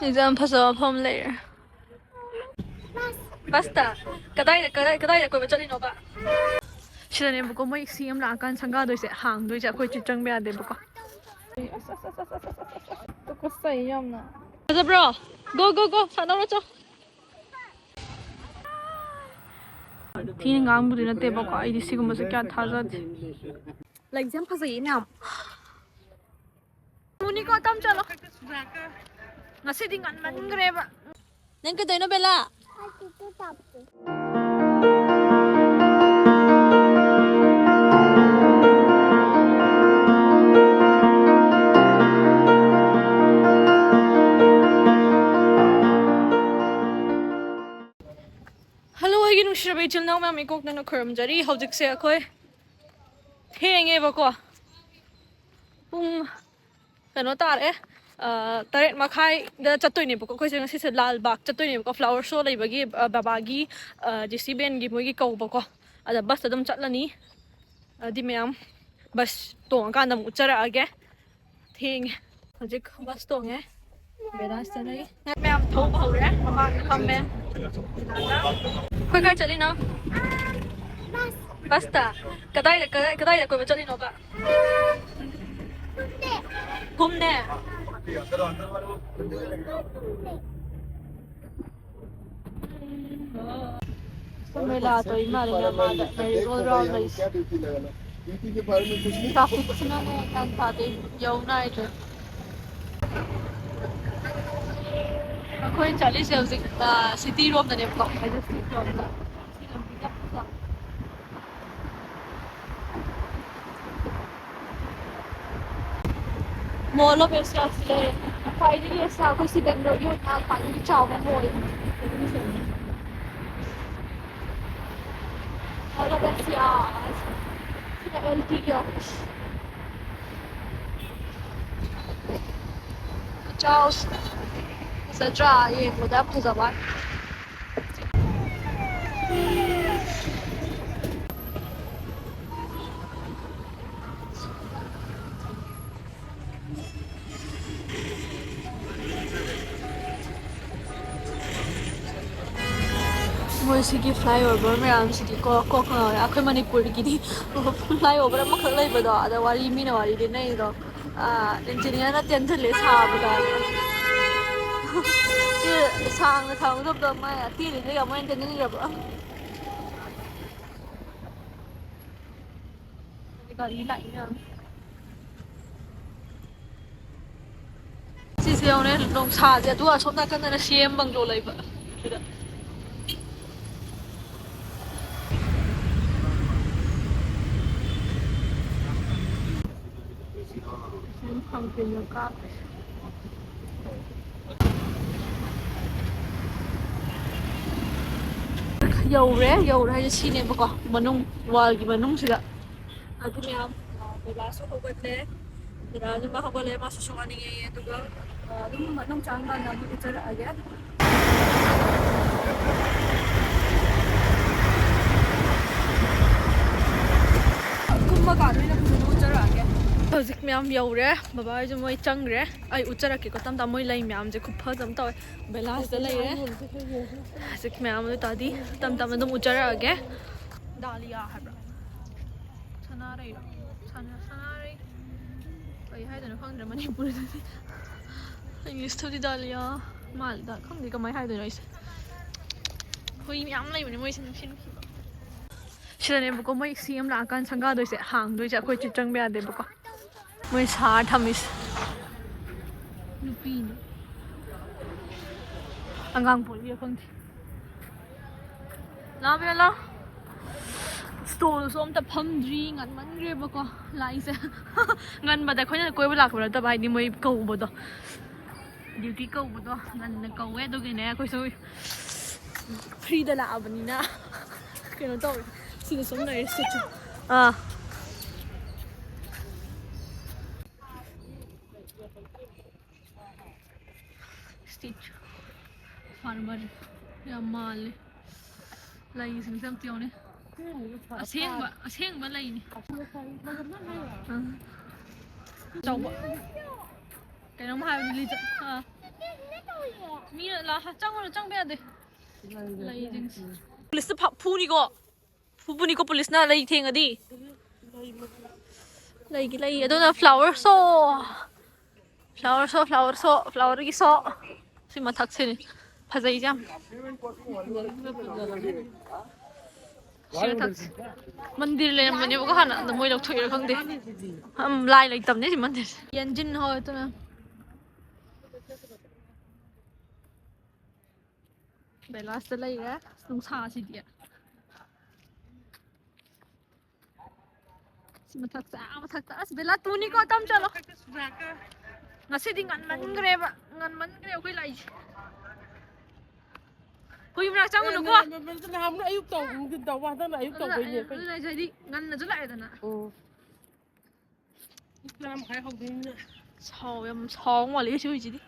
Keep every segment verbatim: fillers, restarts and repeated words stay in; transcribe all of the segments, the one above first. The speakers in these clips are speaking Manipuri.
ꯑꯦꯛꯖꯥꯝ ꯐꯖꯕ ꯃꯐꯝ ꯂꯩꯔꯦ꯫ ꯕꯁꯇ? ꯀꯗꯥꯏꯗ, ꯀꯗꯥꯏ, ꯀꯗꯥꯏꯗ ꯀꯣꯏꯕ ꯆꯠꯂꯤꯅꯣꯕ? ꯁꯤꯗꯅꯦꯕꯀꯣ ꯃꯣꯏ ꯁꯤ ꯑꯃ ꯂꯥꯛꯑꯀꯥꯟꯗ ꯁꯪꯒꯥꯗꯣꯏꯁꯦ, ꯍꯥꯡꯗꯣꯏꯁꯦ꯫ ꯑꯩꯈꯣꯏ ꯆꯦ ꯆꯪꯕ ꯌꯥꯗꯦꯕꯀꯣ꯫ ꯑꯁ, ꯑꯁ, ꯑꯁ, ꯑꯁ, ꯑꯁ, ꯑꯁ, ꯑꯁ, ꯑꯁ, ꯇꯨꯀꯠꯆꯩ ꯌꯥꯝꯅ꯫ ꯐꯖꯕ꯭ꯔꯣ? Go, go, go, ꯁꯥꯟꯅꯧꯔꯣ ꯆꯣ꯫ ꯊꯤꯅ ꯉꯥꯡꯕꯗꯤ ꯅꯠꯇꯦꯕꯀꯣ, ꯑꯩꯗꯤ ꯁꯤꯒꯨꯝꯕꯁꯦ ꯀꯌꯥ ꯊꯥꯖꯗꯦ꯫ ꯂꯩꯁꯦ ꯌꯥꯝ ꯐꯖꯩꯌꯦ ꯃꯌꯥꯝ꯫ ꯃꯨꯅꯤꯀꯣ, ꯇꯝ ꯆꯠꯂꯣ꯫ ꯉꯁꯤꯗꯤ ꯉꯟꯃꯟꯈ꯭ꯔꯦꯕ꯫ ꯅꯪ ꯀꯩꯗꯧꯅꯣ, ꯕꯦꯂꯥ? ꯍꯜꯂꯣ, ꯑꯩꯒꯤ ꯅꯨꯡꯁꯤꯔꯕ ꯏꯆꯤꯜ ꯏꯅꯥꯎ ꯃꯌꯥꯝ, ꯏꯀꯣꯛꯇꯅ ꯈꯨꯔꯨꯝꯖꯔꯤ꯫ ꯍꯧꯖꯤꯛꯁꯦ ꯑꯩꯈꯣꯏ ꯊꯦꯡꯉꯦꯕꯀꯣ꯫ ꯄꯨꯡ ꯀꯩꯅꯣ ꯇꯥꯔꯦ, ꯑ, ꯇꯔꯦꯠ ꯃꯈꯥꯏꯗ ꯆꯠꯇꯣꯏꯅꯦꯕꯀꯣ꯫ ꯑꯩꯈꯣꯏꯁꯦ ꯉꯁꯤꯁꯦ ꯂꯥꯜꯕꯥꯒ ꯆꯠꯇꯣꯏꯅꯦꯕꯀꯣ, flower show ꯂꯩꯕꯒꯤ, ꯑ, ꯕꯕꯥꯒꯤ, ꯑ, ꯖꯦ ꯁꯤ ꯕꯦꯟꯒꯤ ꯃꯣꯏꯒꯤ ꯀꯧꯕꯀꯣ꯫ ꯑꯗ ꯕꯁꯇ ꯑꯗꯨꯝ ꯆꯠꯂꯅꯤ꯫ ꯑꯗꯨꯗꯤ ꯃꯌꯥꯝ ꯕꯁ ꯇꯣꯡꯉꯀꯥꯟꯗ ꯑꯃꯨꯛ ꯎꯠꯆꯔꯛꯑꯒꯦ꯫ ꯊꯦꯡꯉꯦ꯫ ꯍꯧꯖꯤꯛ ꯕꯁ ꯇꯣꯡꯉꯦ꯫ ꯕꯦꯔꯥꯁꯤꯗ ꯂꯩ꯫ ꯃꯌꯥꯝ ꯊꯧꯕ ꯍꯧꯔꯦ꯫ ꯃꯃꯥꯡꯗ ꯐꯝꯃꯦ꯫ ꯑꯩꯈꯣꯏ ꯀꯥꯏ ꯆꯠꯂꯤꯅꯣ? ꯕꯁꯇ? ꯀꯗꯥꯏꯗ, ꯀꯗꯥꯏ, ꯀꯗꯥꯏꯗ ꯀꯣꯏꯕ ꯆꯠꯂꯤꯅꯣꯕ? ꯀꯨꯝꯅꯦ꯫ ꯃꯦꯂꯥ ꯇꯧꯔꯤ ꯃꯥꯜꯂꯦ ꯃꯌꯥꯝ ꯑꯥꯗ ꯃꯦꯔꯤ ꯒꯣꯜ ꯔꯥꯎꯟ ꯂꯩꯁꯦ꯫ ꯇ꯭ꯔꯥꯐꯤꯛꯁꯤꯅꯅꯦ ꯒ꯭ꯌꯥꯟ ꯇꯥꯗꯦ, ꯌꯧ ꯅꯥꯏꯗ꯭ꯔꯦ꯫ ꯑꯩꯈꯣꯏ ꯆꯠꯂꯤꯁꯦ ꯍꯧꯖꯤꯛ, ꯑ, ꯁꯤꯇꯤ ꯔꯣꯝꯗꯅꯦꯕꯀꯣ, ꯃꯦꯖꯦꯁꯇꯤꯛ ꯔꯣꯝꯗ꯫ ꯁꯤ ꯂꯝꯕꯤꯗ ꯃꯣꯜ ꯑꯣꯐ ꯑꯦꯁꯤꯌꯥꯁꯤ ꯂꯩꯔꯦ꯫ ꯈ꯭ꯋꯥꯏꯗꯒꯤ ꯑꯦꯁꯤꯌꯥ ꯑꯩꯈꯣꯏ ꯁꯤ ꯕꯦꯡꯒ꯭ꯂꯣꯔꯒꯤ ꯑꯣꯏꯅ ꯈ꯭ꯋꯥꯏꯗꯒꯤ ꯆꯥꯎꯕ ꯃꯣꯜ꯫ ꯃꯣꯜ ꯑꯣꯐ ꯑꯦꯁꯤꯌꯥ꯫ ꯁꯤꯅ ꯑꯦꯜ ꯇꯤꯒꯤ ꯑꯣꯐꯤꯁ꯫ ꯆꯥꯎ꯫ ꯐꯖꯗ꯭ꯔꯥ? ꯌꯦꯡꯕꯗ ꯌꯥꯝ ꯐꯖꯕ꯫ ꯑꯩꯈꯣꯏ ꯁꯤꯒꯤ flyover ꯃꯌꯥꯝꯁꯤꯗꯤ ꯀꯣ, ꯀꯣꯛ ꯉꯥꯎꯔꯦ꯫ ꯑꯩꯈꯣꯏ ꯃꯅꯤꯄꯨꯔꯒꯤꯗꯤ flyover ꯑꯃꯈꯛ ꯂꯩꯕꯗꯣ, ꯑꯗ ꯋꯥꯔꯤ, ꯃꯤꯅ ꯋꯥꯔꯤ ꯂꯤꯅꯩꯗꯣ, ꯑꯥ, engineerꯅ ꯇꯦꯟꯁꯤꯜꯂꯦ ꯁꯥꯕꯗ꯫ ꯁꯤ ꯁꯥꯡꯅ ꯊꯝꯒꯗꯕꯗꯣ ꯃꯥꯏ ꯑꯇꯦꯜꯂꯤꯗꯨꯗꯩ ꯑꯃꯨꯛ ꯍꯦꯟꯅ ꯇꯦꯟꯁꯤꯟꯈ꯭ꯔꯕ꯫ ꯒꯥꯔꯤ ꯂꯥꯛꯏ ꯃꯌꯥꯝ꯫ ꯁꯤꯁꯦ ꯌꯦꯡꯉꯨꯅꯦ, ꯅꯨꯡꯁꯥꯁꯦ, ꯑꯗꯨꯒ ꯑꯁꯣꯝ ꯅꯥꯀꯟꯗꯅ ꯁꯤ ꯑꯦꯝ ꯕꯪꯒ꯭ꯂꯣ ꯂꯩꯕ꯫ ꯁꯤꯗ꯫ ꯌꯧꯔꯦ, ꯌꯧꯔꯦ ꯍꯥꯏꯁꯦ ꯁꯤꯅꯦꯕꯀꯣ, ꯃꯅꯨꯡ, wallꯒꯤ ꯃꯅꯨꯡꯁꯤꯗ꯫ ꯑꯗꯨ ꯃꯌꯥꯝ, ꯑ, ꯕꯦꯂꯥꯁꯨ ꯍꯧꯒꯠꯂꯦ꯫ ꯕꯦꯂꯥꯁꯨ ꯃꯥ ꯍꯧꯒꯠꯂꯦ, ꯃꯥꯁꯨ ꯁꯣꯛꯍꯟꯅꯤꯡꯉꯦ꯫ ꯑꯗꯨꯒ, ꯑ, ꯑꯗꯨꯝ ꯃꯅꯨꯡ ꯆꯪꯀꯥꯟꯗ ꯑꯃꯨꯛ ꯎꯠꯆꯔꯛꯑꯒꯦ꯫ ꯀꯨꯝꯃꯀꯥꯟꯗ ꯑꯣꯏꯅ ꯐꯖꯅ ꯎꯠꯆꯔꯛꯑꯒꯦ꯫ ꯍꯧꯖꯤꯛ ꯃꯌꯥꯝ ꯌꯧꯔꯦ꯫ ꯕꯕꯥ ꯍꯣꯏꯁꯨ ꯃꯣꯏ ꯆꯪꯈ꯭ꯔꯦ꯫ ꯑꯩ ꯎꯠꯆꯔꯛꯀꯦꯀꯣ ꯇꯞ ꯇꯞ꯫ ꯃꯣꯏ ꯂꯩ ꯃꯌꯥꯝꯁꯦ ꯈꯨꯐꯖ ꯑꯃ ꯇꯧꯋꯦ꯫ ꯕꯦꯂꯥꯁꯤꯗ ꯂꯩꯔꯦ꯫ ꯍꯧꯖꯤꯛ ꯃꯌꯥꯝ ꯑꯗꯨ ꯇꯥꯔꯗꯤ ꯇꯞ ꯇꯞꯅ ꯑꯗꯨꯝ ꯎꯠꯆꯔꯛꯑꯒꯦ꯫ ꯗꯥꯂꯤꯌꯥ ꯍꯥꯏꯕ꯭ꯔꯥ? ꯁꯅꯥꯔꯩꯔꯣ? ꯁꯅꯥ-, ꯁꯅꯥꯔꯩ꯫ ꯀꯩ ꯍꯥꯏꯗꯣꯏꯅꯣ ꯈꯪꯗ꯭ꯔꯦ ꯃꯅꯤꯄꯨꯔꯤꯗꯗꯤ꯫ Englishꯇꯗꯤ ꯗꯥꯂꯤꯌꯥ ꯃꯥꯜꯂꯤꯗ, ꯈꯪꯗꯦ ꯀꯃꯥꯏ ꯍꯥꯏꯗꯣꯏꯅꯣ ꯑꯩꯁꯦ꯫ ꯍꯨꯏ ꯃꯌꯥꯝ ꯂꯩꯕꯅꯦ ꯃꯣꯏꯁꯦ ꯅꯨꯡꯁꯤ ꯅꯨꯡꯁꯤꯕ꯫ ꯁꯤꯗꯅꯦꯕꯀꯣ ꯃꯣꯏ ꯁꯤ ꯑꯦꯝ ꯂꯥꯛꯑꯀꯥꯟꯗ ꯁꯪꯒꯥꯗꯣꯏꯁꯦ, ꯍꯥꯡꯗꯣꯏꯁꯦ, ꯑꯩꯈꯣꯏ ꯆꯦ ꯆꯪꯕ ꯌꯥꯗꯦꯕꯀꯣ꯫ ꯃꯣꯏ ꯁꯥꯔ ꯊꯝꯃꯤꯁꯦ꯫ ꯅꯨꯄꯤꯅꯤ꯫ ꯑꯉꯥꯡ ꯄꯣꯛꯏꯔ ꯈꯪꯗꯦ꯫ ꯂꯥꯛꯑꯣ ꯕꯦꯝꯃ, ꯂꯥꯛꯑꯣ꯫ Stallꯁꯨ ꯑꯝꯇ ꯐꯝꯗ꯭ꯔꯤ, ꯉꯟꯃꯟꯈ꯭ꯔꯦꯕꯀꯣ ꯂꯥꯛꯏꯁꯦ꯫ ꯉꯟꯕꯗ ꯑꯩꯈꯣꯏꯅ ꯀꯣꯏꯕ ꯂꯥꯛꯄ ꯅꯠꯇꯕ, ꯍꯥꯏꯗꯤ ꯃꯣꯏ ꯀꯧꯕꯗꯣ, duty ꯀꯧꯕꯗꯣ ꯉꯟꯅ ꯀꯧꯋꯦ꯫ ꯑꯗꯨꯒꯤꯅꯦ ꯑꯩꯈꯣꯏꯁꯨ freeꯗ ꯂꯥꯛꯑꯕꯅꯤꯅ ꯀꯩꯅꯣ ꯇꯧꯔꯦ꯫ ꯁꯤꯗ ꯁꯨꯝ ꯂꯩꯔꯦ, ꯁꯤꯗ ꯁꯨꯝ꯫ ꯑꯥ꯫ Stitch farmer ꯌꯥꯝ ꯃꯥꯜꯂꯦ꯫ ꯂꯩꯁꯤꯡꯁꯦ ꯑꯝꯇ ꯌꯦꯡꯉꯨꯅꯦ꯫ ꯑꯁꯦꯡꯕ, ꯑꯁꯦꯡꯕ ꯂꯩꯅꯤ꯫ ꯑꯥ꯫ ꯑꯆꯧꯕ꯫ ꯀꯩꯅꯣꯝ ꯍꯥꯏꯕꯅꯤ, ꯂꯤꯆꯠ꯫ ꯑꯥ꯫ ꯃꯤ ꯂꯥ-, ꯆꯪꯉꯨꯅꯨ, ꯆꯪꯕ ꯌꯥꯗꯦ꯫ ꯂꯩꯁꯤꯡꯁꯦ꯫ ꯄꯨꯂꯤꯁꯇ ꯐ-, ꯐꯨꯅꯤꯀꯣ꯫ ꯐꯨꯕꯅꯤꯀꯣ ꯄꯨꯂꯤꯁꯅ ꯂꯩ ꯊꯦꯡꯉꯗꯤ꯫ ꯂꯩꯒꯤ ꯂꯩ꯫ ꯑꯗꯨꯅ flower show꯫ Flower show, flower show, flowerꯒꯤ show꯫ ꯁꯤ ꯃꯊꯛꯁꯤꯅꯤ꯫ ꯐꯖꯩꯁꯦ ꯌꯥꯝ꯫ ꯁꯤ ꯃꯊꯛꯁꯦ꯫ ꯃꯟꯗꯤꯔ ꯂꯩꯔꯝꯕꯅꯦꯕꯀꯣ ꯍꯥꯟꯅ, ꯑꯗꯣ ꯃꯣꯏ ꯂꯧꯊꯣꯛꯏꯔꯥ ꯈꯪꯗꯦ꯫ ꯎꯝ, ꯂꯥꯏ ꯂꯩꯇꯕꯅꯦ ꯁꯤ ꯃꯟꯗꯤꯔꯁꯦ꯫ ꯌꯦꯟꯖꯤꯟ ꯍꯣꯏ ꯑꯗꯨꯅ꯫ ꯕꯦꯂꯥꯁꯇ ꯂꯩꯔꯦ꯫ ꯅꯨꯡꯁꯥꯁꯤꯗꯤ꯫ ꯁꯤ ꯃꯊꯛꯇ, ꯑꯥ ꯃꯊꯛꯇ꯫ ꯑꯁ, ꯕꯦꯂꯥ ꯇꯨꯅꯤꯀꯣ, ꯇꯝ ꯆꯠꯂꯣ꯫ ꯉꯁꯤꯗꯤ ꯉꯟꯃꯟꯈ꯭ꯔꯦꯕ, ꯉꯟꯃꯟꯈ꯭ꯔꯦ ꯑꯩꯈꯣꯏ ꯂꯥꯛꯏꯁꯦ꯫ ꯍꯨꯏ ꯃꯅꯥꯛ ꯆꯪꯉꯨꯅꯨꯀꯣ꯫ ꯅꯍꯥꯟ-, ꯅꯍꯥꯟ-, ꯅꯍꯥꯟꯃꯨꯛ ꯑꯌꯨꯛ ꯇꯧ-, ꯅꯨꯡꯊꯤꯟ ꯇꯧꯕ, ꯍꯟꯗꯛꯅ ꯑꯌꯨꯛ ꯑꯗꯨꯅ ꯇꯧꯕꯩꯅꯦ ꯑꯩ, ꯑꯩꯈꯣꯏ꯫ ꯑꯗꯨꯅ ꯑꯩꯁꯦ ꯍꯥꯏꯗꯤ ꯉꯟꯅꯁꯨ ꯂꯥꯛꯑꯦꯗꯅ꯫ ꯎꯝ꯫ ꯄꯨꯡ ꯇꯔꯥ ꯃꯈꯥꯏ ꯍꯧꯗꯣꯏꯅꯤꯅ꯫ ꯁꯥꯎ-, ꯌꯥꯝ ꯁꯥꯎ ꯃꯥꯜꯂꯦ ꯁꯤ ꯍꯨꯏꯁꯤꯗꯤ꯫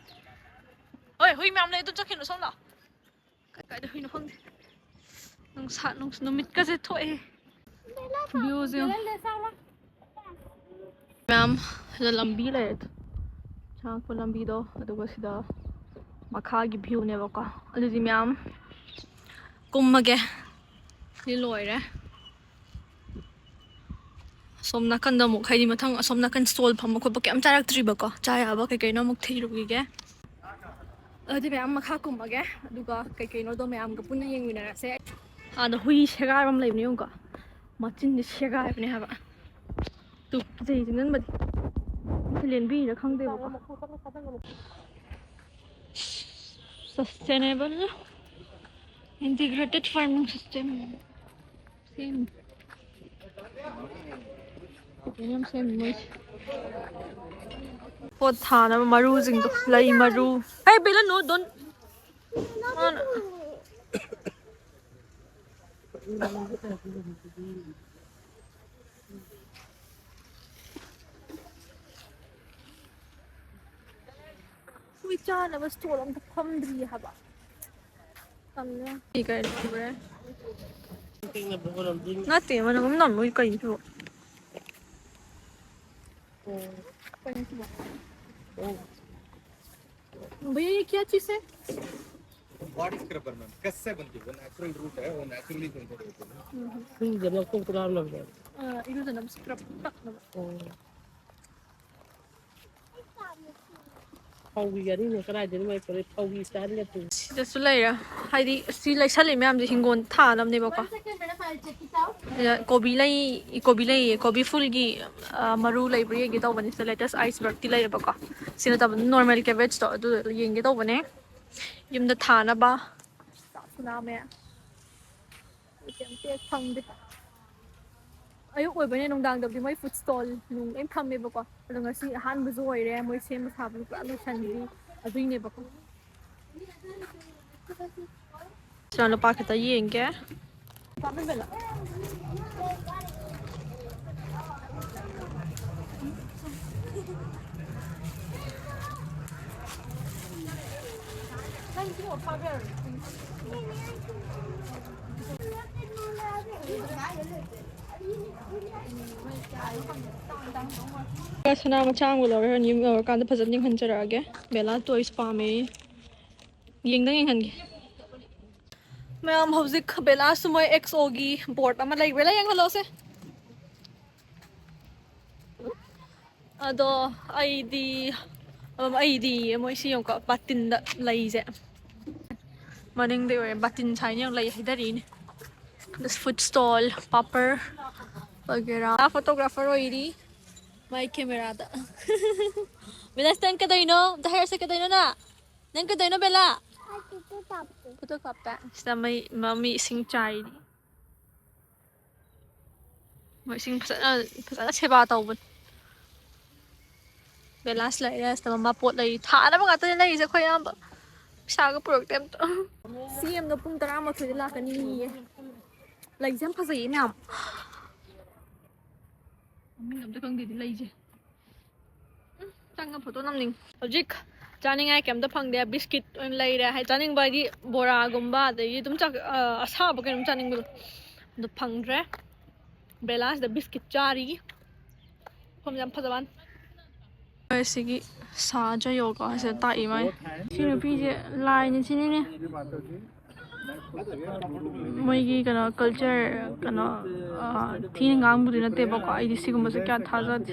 ꯍꯣꯏ, ꯍꯨꯏ ꯃꯌꯥꯝ ꯂꯩ, ꯑꯗꯨ ꯆꯠꯈꯤꯅꯨ, ꯁꯣꯝ ꯂꯥꯛꯑꯣ꯫ ꯀꯥꯏ ꯀꯥꯏꯗ ꯍꯨꯏꯅꯣ ꯈꯪꯗꯦ꯫ ꯅꯨꯡꯁꯥ, ꯅꯨꯡꯁ-, ꯅꯨꯃꯤꯠꯀꯁꯦ ꯊꯣꯛꯑꯦ꯫ Viewꯁꯦ ꯌꯦꯡꯉꯣ꯫ ꯃꯌꯥꯝ ꯁꯤꯗ ꯂꯝꯕꯤ ꯂꯩꯔꯦ꯫ ꯆꯪꯉꯛꯄ ꯂꯝꯕꯤꯗꯣ, ꯑꯗꯨꯒ ꯁꯤꯗ ꯃꯈꯥꯒꯤ viewꯅꯦꯕꯀꯣ꯫ ꯑꯗꯨꯗꯤ ꯃꯌꯥꯝ ꯀꯨꯝꯃꯒꯦ꯫ ꯁꯤ ꯂꯣꯏꯔꯦ꯫ ꯑꯁꯣꯝ ꯅꯥꯀꯟꯗ ꯑꯃꯨꯛ, ꯍꯥꯏꯗꯤ ꯃꯊꯪ ꯑꯁꯣꯝ ꯅꯥꯀꯟ stall ꯐꯝꯕ ꯈꯣꯠꯄ ꯀꯩꯝ ꯆꯥꯔꯛꯇ꯭ꯔꯤꯕꯀꯣ꯫ ꯆꯥ ꯌꯥꯕ ꯀꯩ ꯀꯩꯅꯣ ꯑꯃꯨꯛ ꯊꯤꯔꯨꯈꯤꯒꯦ꯫ ꯑꯗꯨꯗꯤ ꯃꯌꯥꯝ ꯃꯈꯥ ꯀꯨꯝꯃꯒꯦ, ꯑꯗꯨꯒ ꯀꯩ ꯀꯩꯅꯣꯗꯣ ꯃꯌꯥꯝꯒ ꯄꯨꯟꯅ ꯌꯦꯡꯃꯤꯟꯅꯔꯁꯦ꯫ ꯑꯥꯗ ꯍꯨꯏ ꯁꯦꯒꯥꯏꯕ ꯑꯃ ꯂꯩꯕꯅꯦ, ꯌꯦꯡꯉꯨꯀꯣ꯫ ꯃꯆꯤꯟꯁꯦ ꯁꯦꯒꯥꯏꯕꯅꯦ ꯍꯥꯏꯕ꯫ ꯇꯨ ꯀꯤꯖꯩ ꯆꯪꯁꯤꯟꯕꯗꯤ꯫ ꯂꯦꯟꯕꯤꯔꯤꯔ ꯈꯪꯗꯦꯕꯀꯣ꯫ Sustainable integrated farming system ꯁꯦꯝꯃꯤ꯫ ꯀꯩꯅꯣꯝ ꯁꯦꯝꯃꯤ ꯃꯣꯏꯁꯦ꯫ ꯄꯣꯠ ꯊꯥꯅꯕ ꯃꯔꯨꯁꯤꯡꯗꯣ, ꯂꯩ ꯃꯔꯨ꯫ Hey, Bella, no, don't. ꯃꯥꯅ ꯍꯨꯏ ꯆꯥꯅꯕ stall ꯑꯝꯇ ꯐꯝꯗ꯭ꯔꯤ ꯍꯥꯏꯕ꯫ ꯇꯜꯂꯦ꯫ ꯁꯤ ꯀꯩꯅꯣ ꯈꯪꯕ꯭ꯔꯥ? ꯅꯠꯇꯦ, ꯃꯅꯝ ꯑꯃ ꯅꯝꯃꯣꯏ ꯀꯩꯅꯣ? ꯀꯩꯅꯣ ꯁꯤꯕꯣ? भैया, ये क्या चीज़ है? बॉडी स्क्रबर मैम, कस से बनती है? वो नेचुरल रूट है, वो नेचुरली बनते रहते हैं। ꯁꯨꯝꯗ ꯂꯧꯊꯣꯛꯇꯅ ꯍꯥꯞꯅꯕꯅꯦ꯫ ꯑ, ꯏꯔꯨꯖꯅꯕ ꯁ꯭ꯀ꯭ꯔꯕ ꯇꯛꯅꯕ꯫ ꯑꯣ꯫ ꯐꯧꯒꯤ ꯌꯥꯔꯤꯅꯦ, ꯀꯗꯥꯏꯗꯩꯅꯣ ꯃꯣꯏ ꯄꯨꯔꯛꯏ? ꯐꯧꯒꯤ ꯁ꯭ꯇꯥꯏꯜ ꯅꯠꯇꯦ꯫ ꯁꯤꯗꯁꯨ ꯂꯩꯔꯦ꯫ ꯍꯥꯏꯗꯤ ꯁꯤ ꯂꯩꯁꯜꯂꯤ ꯃꯌꯥꯝꯁꯦ ꯍꯤꯡꯒꯣꯜ ꯊꯥꯅꯕꯅꯦꯕꯀꯣ꯫ ꯁꯤꯗ ꯀꯣꯕꯤ ꯂꯩ, ꯀꯣꯕꯤ ꯂꯩꯌꯦ, ꯀꯣꯕꯤ ꯐꯨꯜꯒꯤ, ꯑ, ꯃꯔꯨ ꯂꯩꯕ꯭ꯔꯥ ꯌꯦꯡꯒꯦ ꯇꯧꯕꯅꯦ꯫ ꯁꯤꯗ ꯂꯦꯇꯁ ꯑꯥꯏꯁꯕꯔꯒꯇꯤ ꯂꯩꯔꯦꯕꯀꯣ꯫ ꯁꯤ ꯅꯠꯇꯕ ꯅꯣꯔꯃꯦꯜ ꯀꯦꯕꯦꯖꯇꯣ ꯑꯗꯨ ꯌꯦꯡꯒꯦ ꯇꯧꯕꯅꯦ꯫ ꯌꯨꯝꯗ ꯊꯥꯅꯕ꯫ ꯆꯥꯛꯁꯨ ꯂꯥꯝꯃꯦ꯫ ꯀꯩꯝꯇ ꯍꯦꯛ ꯐꯪꯗꯦ꯫ ꯑꯌꯨꯛ ꯑꯣꯏꯕꯅꯤꯅ ꯅꯨꯡꯗꯥꯡꯗꯕꯨꯗꯤ ꯃꯣꯏ ꯐꯨꯗ ꯁ꯭ꯇꯣꯜ ꯅꯨꯡ ꯂꯣꯏ ꯐꯝꯃꯦꯕꯀꯣ꯫ ꯑꯗꯣ ꯉꯁꯤ ꯑꯍꯥꯟꯕꯁꯨ ꯑꯣꯏꯔꯦ, ꯃꯣꯏ ꯁꯦꯝꯕ ꯁꯥꯕꯁꯨ ꯄꯨꯔꯥ ꯂꯣꯏꯁꯟꯗ꯭ꯔꯤ꯫ ꯑꯗꯨꯏꯅꯦꯕꯀꯣ꯫ ꯁꯤꯗ ꯂꯨꯄꯥ ꯈꯛꯇ ꯌꯦꯡꯒꯦ꯫ ꯁꯅꯥ ꯃꯆꯥ ꯑꯃꯒ ꯂꯧꯔꯦ꯫ ꯍꯣꯔꯦꯟ ꯌꯨꯝ ꯌꯧꯔꯀꯥꯟꯗ ꯐꯖꯅ ꯌꯦꯡꯍꯟꯖꯔꯛꯑꯒꯦ꯫ ꯕꯦꯂꯥ ꯇꯣꯏꯁ ꯄꯥꯝꯃꯦ꯫ ꯌꯦꯡꯗꯪ ꯌꯦꯡꯍꯟꯒꯦ꯫ ꯃꯌꯥꯝ, ꯍꯧꯖꯤꯛ ꯕꯦꯂꯥꯁꯨ ꯃꯣꯏ ꯑꯦꯛꯁ ꯑꯣꯒꯤ ꯕꯣꯔꯗ ꯑꯃ ꯂꯩꯕ꯭ꯔꯥ? ꯂꯩ, ꯌꯦꯡꯍꯜꯂꯣꯁꯦ꯫ ꯑꯗꯣ ꯑꯩꯗꯤ, ꯑꯝ, ꯑꯩꯗꯤ ꯃꯣꯏ ꯁꯤ ꯌꯦꯡꯉꯨꯀꯣ, ꯕꯥꯇꯤꯟꯗ ꯂꯩꯁꯦ꯫ ꯃꯅꯤꯡꯗ ꯑꯣꯏꯔꯦ, ꯕꯥꯇꯤꯟ ꯁꯥꯏꯅ ꯌꯦꯡꯉꯨ, ꯂꯩ ꯍꯩꯊꯔꯤꯅꯦ꯫ ꯑꯗ ꯐꯨꯗ ꯁ꯭ꯇꯣꯜ, ꯄꯥꯄꯔ ꯋꯒꯦꯔꯥ꯫ ꯐꯣꯇꯣꯒ꯭ꯔꯥꯐꯔ ꯑꯣꯏꯔꯤ ꯃꯥꯏ ꯀꯦꯃꯦꯔꯥꯗ꯫ ꯕꯦꯂꯥꯁ, ꯅꯪ ꯀꯩꯗꯧꯔꯤꯅꯣ? ꯑꯝꯇ ꯍꯥꯏꯔꯛꯁꯦ, ꯀꯩꯗꯧꯔꯤꯅꯣ ꯅꯪ? ꯅꯪ ꯀꯩꯗꯧꯔꯤꯅꯣ, ꯕꯦꯂꯥ? ꯐꯣꯇꯣ ꯀꯥꯞꯄꯦ꯫ ꯁꯤꯗ ꯃꯩ, ꯃ-, ꯃꯤ ꯏꯁꯤꯡ ꯆꯥꯏꯔꯤ꯫ ꯃꯣꯏ ꯏꯁꯤꯡ ꯐꯖꯅ, ꯐꯖꯅ ꯁꯦꯕꯥ ꯇꯧꯕꯅꯤ꯫ ꯕꯦꯂꯥꯁ ꯂꯩꯔꯦ, ꯁꯤꯗ ꯃꯃꯥ ꯄꯣꯠ ꯂꯩꯔꯤ꯫ ꯊꯥꯅꯕ ꯉꯥꯛꯇꯅꯦ ꯂꯩꯔꯤꯁꯦ ꯑꯩꯈꯣꯏ ꯑꯌꯥꯝꯕ꯫ ꯄꯩꯁꯥꯒ ꯄꯨꯔꯛꯇꯦ ꯑꯝꯇ꯫ ꯁꯤ ꯑꯦꯝꯗꯣ ꯄꯨꯡ ꯇꯔꯥꯃꯥꯊꯣꯏꯗ ꯂꯥꯛꯀꯅꯤꯌꯦ꯫ ꯂꯩꯁꯦ ꯌꯥꯝ ꯐꯖꯩꯌꯦ ꯃꯌꯥꯝ꯫ ꯃꯃꯤꯡ ꯑꯝꯇ ꯈꯪꯗꯦꯗꯤ ꯂꯩꯁꯦ꯫ ꯎꯝ, ꯆꯪꯉ ꯐꯣꯇꯣ ꯅꯝꯅꯤꯡ꯫ ꯍꯧꯖꯤꯛ ꯆꯥꯅꯤꯡꯉꯥꯏ ꯀꯩꯝꯇ ꯐꯪꯗꯦ꯫ ꯕꯤꯁꯀꯤꯠ ꯑꯣꯏꯅ ꯂꯩꯔꯦ꯫ ꯍꯥꯏꯗꯤ ꯆꯥꯅꯤꯡꯕ ꯍꯥꯏꯗꯤ ꯕꯣꯔꯥꯒꯨꯝꯕ, ꯑꯗꯒꯤ ꯑꯗꯨꯝ ꯆꯥꯛ, ꯑ, ꯑꯁꯥꯕ ꯀꯩꯅꯣꯝ ꯆꯥꯅꯤꯡꯕꯗꯣ꯫ ꯑꯗꯨ ꯐꯪꯗ꯭ꯔꯦ꯫ ꯕꯦꯂꯥꯁꯤꯗ ꯕꯤꯁꯀꯤꯠ ꯆꯥꯔꯤ꯫ ꯃꯐꯝꯁꯦ ꯌꯥꯝ ꯐꯖꯕ ꯋꯥꯅꯤ꯫ ꯑꯁꯤꯒꯤ ꯁꯥꯖ ꯌꯣꯒꯥꯁꯦ ꯇꯥꯛꯏ ꯃꯥꯏ꯫ ꯁꯤ ꯅꯨꯄꯤꯁꯦ ꯂꯥꯏꯅꯤ ꯁꯤꯅꯤꯅꯦ꯫ ꯃꯣꯏꯒꯤ ꯀꯩꯅꯣ ꯀꯜꯆꯔ ꯀꯩꯅꯣ, ꯑ, ꯊꯤꯅ ꯉꯥꯡꯕꯗꯤ ꯅꯠꯇꯦꯕꯀꯣ꯫ ꯑꯩꯗꯤ ꯁꯤꯒꯨꯝꯕꯁꯦ ꯀꯌꯥ ꯊꯥꯖꯗꯦ꯫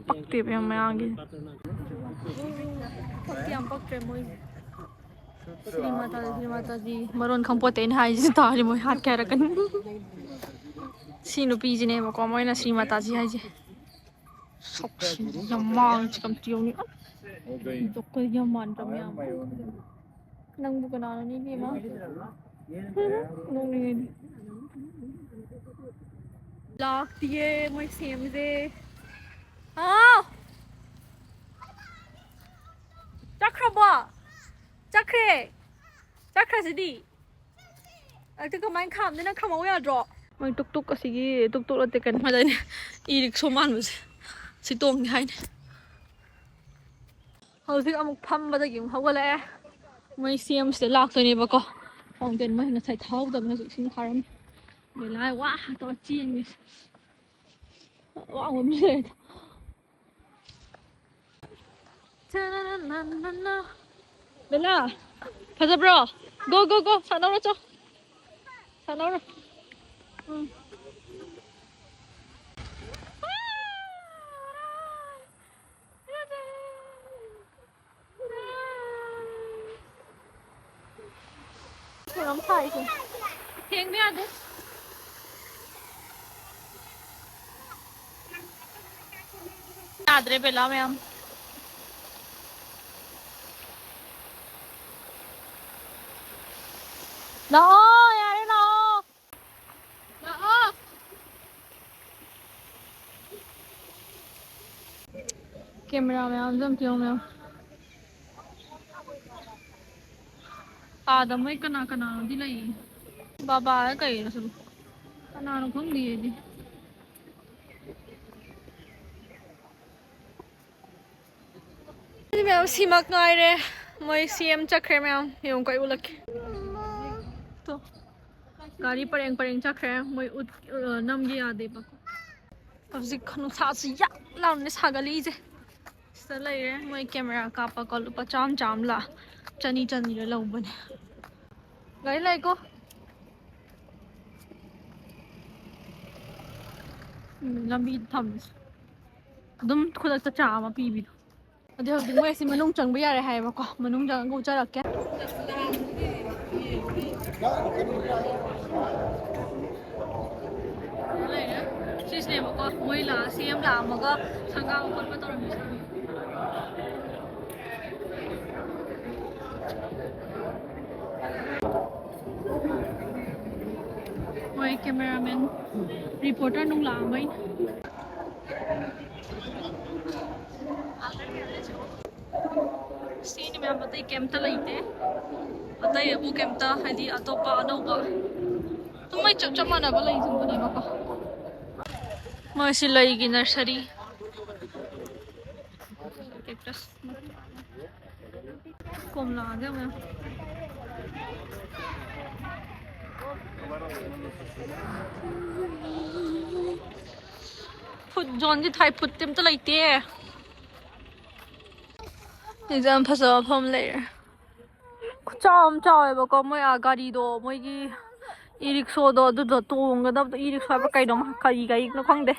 ꯄꯛꯇꯦꯕ ꯌꯥꯝ ꯃꯌꯥꯝꯒꯤ꯫ ꯄꯛꯇꯤ ꯌꯥꯝ ꯄꯛꯇ꯭ꯔꯦ ꯃꯣꯏꯁꯦ꯫ ꯁ꯭ꯔꯤ ꯃꯥꯇꯥꯖꯤ, ꯁ꯭ꯔꯤ ꯃꯥꯇꯥꯖꯤ꯫ ꯃꯔꯣꯟ ꯈꯪꯄꯣꯠꯇꯦ ꯑꯩꯅ ꯍꯥꯏꯁꯤ ꯇꯥꯔꯗꯤ ꯃꯣꯏ ꯍꯥꯠꯀꯦ ꯍꯥꯏꯔꯛꯀꯅꯤ꯫ ꯁꯤ ꯅꯨꯄꯤꯁꯤꯅꯦꯕꯀꯣ ꯃꯣꯏꯅ ꯁ꯭ꯔꯤ ꯃꯥꯇꯥꯖꯤ ꯍꯥꯏꯁꯦ꯫ ꯁꯛꯁꯤ ꯌꯥꯝ ꯃꯥꯡꯉꯤ ꯀꯝꯇ ꯌꯧꯅꯤ꯫ ꯗꯣꯛꯇꯔ ꯌꯥꯝ ꯃꯥꯟꯗ꯭ꯔꯕ ꯌꯥꯝ꯫ ꯅꯪꯕꯨ ꯀꯅꯥꯅꯣꯅꯦ ꯏꯕꯦꯝꯃ? ꯅꯣꯛꯅꯤꯡꯉꯦ꯫ ꯂꯥꯛꯇꯤꯌꯦ ꯃꯣꯏ ꯁꯦꯝꯁꯦ꯫ ꯍꯥꯎ! ꯆꯠꯈ꯭ꯔꯕꯣ? ꯆꯠꯈ꯭ꯔꯦ꯫ ꯆꯠꯈ꯭ꯔꯁꯤꯗꯤ꯫ ꯑꯗꯨ ꯀꯃꯥꯏꯅ ꯈꯥꯝꯗꯣꯏꯅꯣ? ꯈꯥꯝꯃꯛꯎ ꯌꯥꯗ꯭ꯔꯣ? ꯃꯣꯏ ꯇꯨꯛ ꯇꯨꯛ ꯑꯁꯤꯒꯤ ꯇꯨꯛ ꯇꯨꯛ ꯅꯠꯇꯦ ꯀꯩꯅꯣ ꯍꯥꯏꯗꯥꯏꯅꯦ? E rickshaw ꯃꯥꯟꯕꯁꯦ꯫ ꯁꯤ ꯇꯣꯡꯉꯦ ꯍꯥꯏꯅꯦ꯫ ꯍꯧꯖꯤꯛ ꯑꯃꯨꯛ ꯐꯝꯕꯗꯒꯤ ꯑꯃꯨꯛ ꯍꯧꯒꯠꯂꯛꯑꯦ꯫ ꯃꯣꯏ ꯁꯤ ꯑꯦꯝꯁꯤꯗ ꯂꯥꯛꯇꯣꯏꯅꯦꯕꯀꯣ꯫ ꯐꯥꯎꯟꯇꯦꯟ ꯃꯣꯏ ꯉꯁꯥꯏ ꯊꯥꯍꯧꯗꯕꯅꯦ ꯍꯧꯖꯤꯛ ꯏꯁꯤꯡ ꯊꯥꯔꯝꯃꯦ꯫ ꯕꯦꯂꯥ ꯋꯥ ꯇꯧꯔ ꯆꯦꯟꯉꯦ꯫ ꯑꯋꯥꯡꯕ ꯑꯃ ꯂꯩꯔꯦ꯫ ꯕꯦꯂꯥ, ꯐꯖꯕ꯭ꯔꯣ? Go, go, go! ꯁꯥꯟꯅꯧꯔꯣ, ꯆꯣ! ꯁꯥꯟꯅꯧꯔꯣ! ꯎꯝ꯫ ꯀꯩꯅꯣꯝ ꯊꯥꯏꯁꯦ꯫ ꯊꯦꯡꯕ ꯌꯥꯗꯦ꯫ ꯌꯥꯗ꯭ꯔꯦ ꯕꯦꯂꯥ ꯃꯌꯥꯝ꯫ ꯂꯥꯛꯑꯣ, ꯌꯥꯔꯦ, ꯂꯥꯛꯑꯣ꯫ ꯂꯥꯛꯑꯣ꯫ ꯀꯦꯃꯦꯔꯥ ꯃꯌꯥꯝꯁꯦ ꯑꯝꯇ ꯌꯦꯡꯉꯣ ꯃꯌꯥꯝ꯫ ꯑꯥꯗ ꯃꯣꯏ ꯀꯅꯥ ꯀꯅꯥꯅꯣꯗꯤ ꯂꯩꯌꯦ꯫ ꯕꯥꯕꯥꯔ ꯀꯩꯅꯣ ꯁꯤꯕꯨ? ꯀꯅꯥꯅꯣ ꯈꯪꯗꯤꯌꯦ ꯑꯩꯗꯤ꯫ ꯃꯌꯥꯝ ꯁꯤꯃꯛ ꯉꯥꯏꯔꯦ꯫ ꯃꯣꯏ ꯁꯤ ꯑꯦꯝ ꯆꯠꯈ꯭ꯔꯦ ꯃꯌꯥꯝ꯫ ꯌꯦꯡꯉꯨꯀꯣ, ꯑꯩ ꯎꯠꯂꯛꯀꯦ꯫ ꯇꯣ꯫ ꯒꯥꯔꯤ ꯄꯔꯦꯡ ꯄꯔꯦꯡ ꯆꯠꯈ꯭ꯔꯦ꯫ ꯃꯣꯏ ꯎꯠ-, ꯑ, ꯅꯝꯒꯦ ꯌꯥꯗꯦꯕꯀꯣ꯫ ꯍꯧꯖꯤꯛ ꯅꯨꯡꯁꯥꯁꯤ ꯌꯥꯛ ꯂꯥꯎꯅ ꯁꯥꯒꯠꯂꯛꯏꯁꯦ꯫ ꯁꯤꯗ ꯂꯩꯔꯦ꯫ ꯃꯣꯏ ꯀꯦꯃꯦꯔꯥ ꯀꯥꯞꯄꯀꯣ ꯂꯨꯄꯥ ꯆꯥꯝꯃ ꯆꯥꯝꯃꯂ ꯆꯅꯤ ꯆꯅꯤꯔ ꯂꯧꯕꯅꯦ꯫ ꯒꯥꯔꯤ ꯂꯥꯛꯑꯦꯀꯣ꯫ ꯎꯝ, ꯂꯝꯕꯤꯗ ꯊꯝꯃꯦ꯫ ꯑꯗꯨꯝ ꯈꯨꯗꯛꯇ ꯆꯥ ꯑꯃ ꯄꯤꯕꯤꯗꯣ꯫ ꯑꯗꯨ ꯍꯧꯖꯤꯛ ꯃꯣꯏ ꯑꯁꯤ ꯃꯅꯨꯡ ꯆꯪꯕ ꯌꯥꯔꯦ ꯍꯥꯏꯌꯦꯕꯀꯣ꯫ ꯃꯅꯨꯡ ꯆꯪꯉꯒ ꯎꯠꯆꯔꯛꯀꯦ꯫ ꯂꯩꯔꯦ꯫ ꯁꯤꯁꯤꯅꯦꯕꯀꯣ ꯃꯣꯏ ꯂꯥꯛꯑ ꯁꯤ ꯑꯦꯝ ꯂꯥꯛꯑꯝꯃꯒ ꯁꯪꯒꯥꯕ ꯈꯣꯠꯄ ꯇꯧꯔꯝꯃꯤꯁꯦ꯫ ꯃꯣꯏ ꯀꯦꯃꯦꯔꯥꯃꯦꯟ, ꯔꯤꯄꯣꯔꯇꯔ ꯅꯨꯡ ꯂꯥꯛꯑꯝꯕꯩ꯫ ꯁꯤꯅꯤ ꯃꯌꯥꯝ, ꯑꯇꯩ ꯀꯩꯝꯇ ꯂꯩꯇꯦ꯫ ꯑꯇꯩ ꯑꯕꯨ ꯀꯩꯝꯇ, ꯍꯥꯏꯗꯤ, ꯑꯇꯣꯞꯄ ꯑꯅꯧꯕ ꯑꯗꯨꯝ ꯃꯣꯏ ꯆꯞ ꯆꯞ ꯃꯥꯟꯅꯕ ꯂꯩꯁꯤꯡꯗꯨꯅꯦꯕꯀꯣ꯫ ꯃꯣꯏꯁꯤ ꯂꯩꯒꯤ ꯅꯔꯁꯔꯤ꯫ ꯀꯦꯛꯇꯁ꯫ ꯀꯣꯝꯂꯥꯒ ꯃꯌꯥꯝ꯫ ꯐꯨꯠ ꯖꯣꯟꯗꯤ ꯊꯥꯏ, ꯐꯨꯠꯇꯤ ꯑꯝꯇ ꯂꯩꯇꯦ꯫ ꯁꯤꯗ ꯌꯥꯝ ꯐꯖꯕ ꯃꯐꯝ ꯂꯩꯔꯦ꯫ ꯈꯨꯆꯥꯎ ꯑꯃ ꯆꯥꯎꯋꯦꯕꯀꯣ꯫ ꯃꯣꯏ ꯑꯥ ꯒꯥꯔꯤꯗꯣ, ꯃꯣꯏꯒꯤ ꯏ ꯔꯤꯛꯁꯣꯗꯣ, ꯑꯗꯨꯗꯣ ꯇꯣꯡꯒꯗꯕꯗꯣ, ꯏ ꯔꯤꯛꯁꯣ ꯍꯥꯏꯕ ꯀꯩꯅꯣ, ꯀꯔꯤ ꯒꯥꯔꯤꯅꯣ ꯈꯪꯗꯦ꯫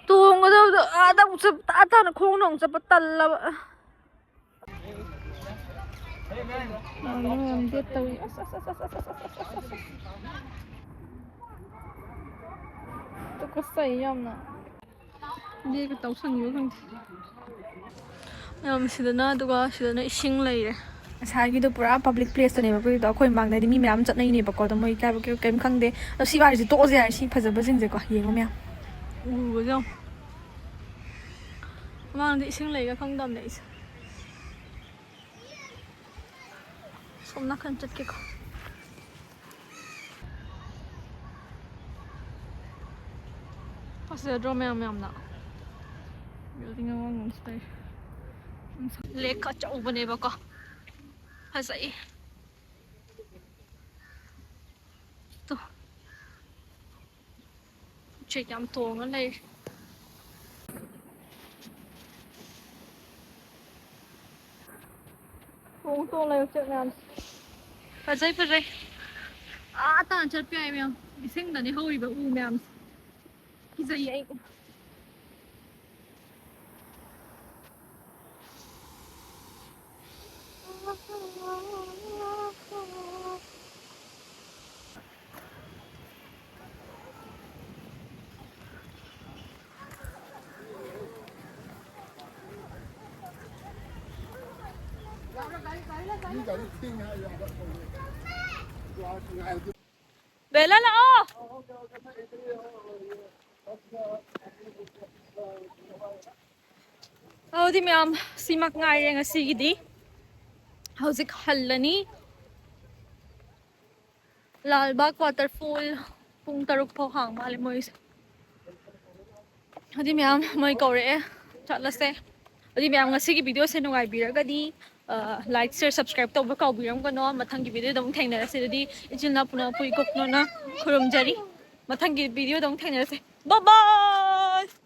ꯇꯣꯡꯒꯗꯕꯗꯣ ꯑꯥꯗ ꯑꯃꯨꯛ ꯆꯠ-, ꯑꯥ ꯇꯥꯅ ꯈꯣꯡꯅ ꯑꯃꯨꯛ ꯆꯠꯄ ꯇꯜꯂꯕ꯫ ꯃꯌꯥꯝ ꯗꯦꯠ ꯇꯧꯏ꯫ ꯑꯁ, ꯑꯁ, ꯑꯁ꯫ ꯇꯨꯀꯠꯆꯩ ꯌꯥꯝꯅ꯫ ꯕꯦꯒꯀ ꯇꯧꯁꯟꯈꯤꯕ ꯈꯪꯗꯦ꯫ ꯃꯌꯥꯝ ꯁꯤꯗꯅ, ꯑꯗꯨꯒ ꯁꯤꯗꯅ ꯏꯁꯤꯡ ꯂꯩꯔꯦ꯫ ꯉꯁꯥꯏꯒꯤꯗꯣ ꯄꯨꯔꯥ ꯄꯕ꯭ꯂꯤꯛ ꯄ꯭ꯂꯦꯁꯇꯅꯦꯕ ꯑꯩꯈꯣꯏꯒꯤꯗꯣ꯫ ꯑꯩꯈꯣꯏ ꯃꯃꯥꯡꯗꯗꯤ ꯃꯤ ꯃꯌꯥꯝ ꯆꯠꯅꯩꯅꯦꯕꯀꯣ꯫ ꯑꯗꯣ ꯃꯣꯏ ꯀꯩ ꯍꯥꯏꯕ ꯀꯩꯝ ꯈꯪꯗꯦ꯫ ꯑꯗꯣ ꯁꯤ ꯋꯥꯔꯤꯁꯦ ꯇꯣꯛꯑꯁꯦ ꯌꯥꯔꯦ꯫ ꯁꯤ ꯐꯖꯕꯁꯤꯡꯁꯦꯀꯣ ꯌꯦꯡꯉꯣ ꯃꯌꯥꯝ꯫ ꯎꯕꯁꯦ ꯌꯦꯡꯉꯣ꯫ ꯃꯃꯥꯡꯗ ꯏꯁꯤꯡ ꯂꯩꯒ ꯈꯪꯗꯕꯅꯦ ꯑꯩꯁꯦ꯫ ꯁꯣꯝ ꯅꯥꯀꯟ ꯆꯠꯀꯦꯀꯣ꯫ ꯐꯖꯗ꯭ꯔꯣ ꯃꯌꯥꯝ ꯃꯌꯥꯝꯅ? ꯕꯤꯜꯗꯤꯡ ꯑꯋꯥꯡꯕ ꯑꯃꯁꯨ ꯂꯩ꯫ ꯂꯦꯛ ꯑꯆꯧꯕꯅꯦꯕꯀꯣ꯫ ꯐꯖꯩ꯫ ꯇꯣ꯫ ꯎꯆꯦꯛ ꯌꯥꯝ ꯇꯣꯡꯉ ꯂꯩꯔꯦ꯫ ꯇꯣꯡ ꯇꯣꯡ ꯂꯩ ꯎꯆꯦꯛ ꯃꯌꯥꯝꯁꯦ꯫ ꯐꯖꯩ, ꯐꯖꯩ꯫ ꯑꯥ ꯇꯥꯟꯅ ꯆꯠꯄ ꯌꯥꯏ ꯃꯌꯥꯝ꯫ ꯏꯁꯤꯡꯗꯅꯦ ꯍꯧꯔꯤꯕ ꯎ ꯃꯌꯥꯝꯁꯦ꯫ ꯀꯤꯖꯩꯌꯦ ꯑꯩ꯫ ꯕꯦꯂꯥ ꯂꯥꯛꯑꯣ꯫ ꯑꯗꯨꯗꯤ ꯃꯌꯥꯝ, ꯁꯤꯃꯛ ꯉꯥꯏꯔꯦ ꯉꯁꯤꯒꯤꯗꯤ꯫ ꯍꯧꯖꯤꯛ ꯍꯜꯂꯅꯤ꯫ ꯂꯥꯜꯕꯥꯒ ꯋꯥꯇꯔꯐꯣꯜ ꯄꯨꯡ ꯇꯔꯨꯛ ꯐꯥꯎ ꯍꯥꯡ ꯃꯥꯜꯂꯦ ꯃꯣꯏꯁꯦ꯫ ꯑꯗꯨꯗꯤ ꯃꯌꯥꯝ, ꯃꯣꯏ ꯀꯧꯔꯛꯑꯦ, ꯆꯠꯂꯁꯦ꯫ ꯑꯗꯨꯗꯤ ꯃꯌꯥꯝ, ꯉꯁꯤꯒꯤ ꯚꯤꯗꯤꯑꯣꯁꯦ ꯅꯨꯡꯉꯥꯏꯕꯤꯔꯒꯗꯤ, ꯑ, like, share, subscribe ꯇꯧꯕ ꯀꯥꯎꯕꯤꯔꯝꯒꯅꯣ꯫ ꯃꯊꯪꯒꯤ ꯚꯤꯗꯤꯑꯣꯗ ꯑꯃꯨꯛ ꯊꯦꯡꯅꯔꯁꯦ꯫ ꯑꯗꯨꯗꯤ ꯏꯆꯤꯜ ꯏꯅꯥꯎ ꯄꯨꯝꯅꯃꯛꯄꯨ ꯏꯀꯣꯛꯅꯣꯅ ꯈꯨꯔꯨꯝꯖꯔꯤ꯫ ꯃꯊꯪꯒꯤ ꯚꯤꯗꯤꯑꯣꯗ ꯑꯃꯨꯛ ꯊꯦꯡꯅꯔꯁꯦ꯫ Bye bye!